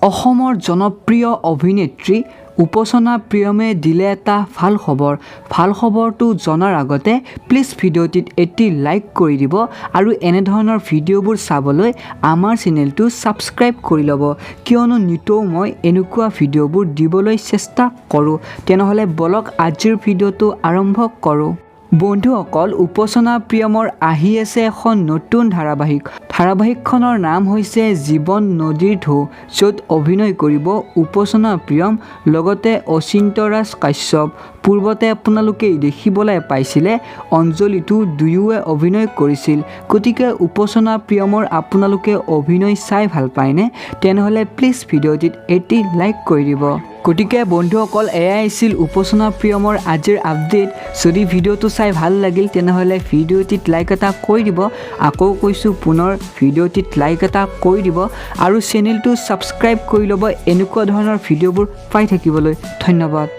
অসমৰ জনপ্ৰিয় অভিনেত্ৰী উপসনা প্ৰিয়মে দিলে এটা ভাল খবৰ। ভাল খবৰটো জনাৰ আগতে প্লিজ ভিডিঅ'টিত এটি লাইক কৰি দিব আৰু এনেধৰণৰ ভিডিঅ'বোৰ চাবলৈ আমাৰ চেনেলটো ছাবস্ক্ৰাইব কৰি ল'ব, কিয়নো নিতৌ মই এনেকুৱা ভিডিঅ'বোৰ দিবলৈ চেষ্টা কৰোঁ। তেনেহ'লে বলক, আজিৰ ভিডিঅ'টো আৰম্ভ কৰোঁ। বন্ধুসকল, উপসনা প্ৰিয়মৰ আহি আছে এখন নতুন ধাৰাবাহিক। ধাৰাবাহিকখনৰ নাম হৈছে জীৱন নদীৰ ঢৌ, য'ত অভিনয় কৰিব উপসনা প্ৰিয়ম, লগতে অচিন্তৰাজ কাশ্যপ। পূৰ্বতে আপোনালোকে দেখিবলৈ পাইছিলে অঞ্জলিতো দুয়োৱে অভিনয় কৰিছিল। গতিকে উপসনা প্ৰিয়মৰ আপোনালোকে অভিনয় চাই ভাল পায়নে? তেনেহ'লে প্লিজ ভিডিঅ'টিত এটি লাইক কৰি দিব। গতিকে বন্ধুসকল, এয়াই আছিল উপসনা প্ৰিয়মৰ আজিৰ আপডেট। যদি ভিডিঅ'টো চাই ভাল লাগিল, তেনেহ'লে ভিডিঅ'টিত লাইক এটা কৰি দিব। আকৌ কৈছোঁ, পুনৰ ভিডিঅ'টিত লাইক এটা কৰি দিব আৰু চেনেলটো ছাবস্ক্ৰাইব কৰি ল'ব এনেকুৱা ধৰণৰ ভিডিঅ'বোৰ পাই থাকিবলৈ। ধন্যবাদ।